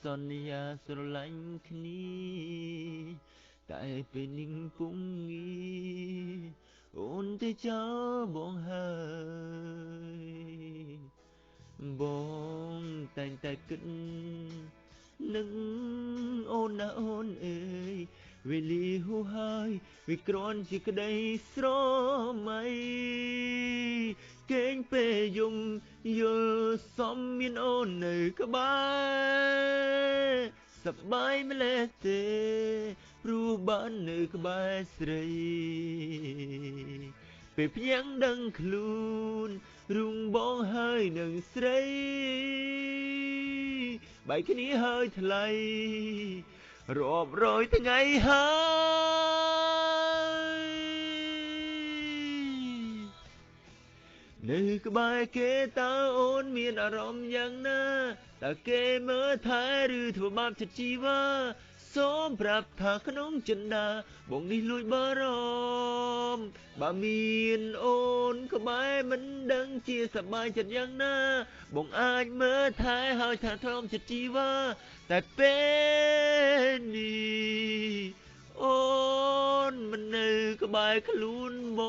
សន្យាស្រឡាញ់គ្នា តែពេលនេះពុំងារអូនទៅចោលបងហើយ។ បងតែងតែគិតនឹងអូនណាអូនអើយ វេលាហួហើយវាគ្រាន់ជាក្តីស្រមៃ គេងពេលយំយល់សំមានអូននៅក្បែរ សប្បាយម្លេះទេ ព្រោះបាននៅក្បែរស្រី។ ពេលភ្ញាក់ដឹងខ្លួនរុងបងហើយនឹងស្រីបែកគ្នាហើយ ថ្លៃរាប់រយថ្ងៃហើយ នៅក្បែរគេ តើអូនមានអារម្មណ៍យ៉ាងណា? តើគេមើលថែឬធ្វើបាបចិត្តជីវ៉ា? សូមប្រាប់ថាក្នុងចិន្តាបងនេះលួចបារម្ភ បើមានអូនក្បែរមិនដឹងជាសប្បាយចិត្តយ៉ាងណា។ បងអាចមើលថែហើយថាទ្រាំចិត្តជីវ៉ា តែពេលនេះអូនមិននៅក្បែរខ្លួនប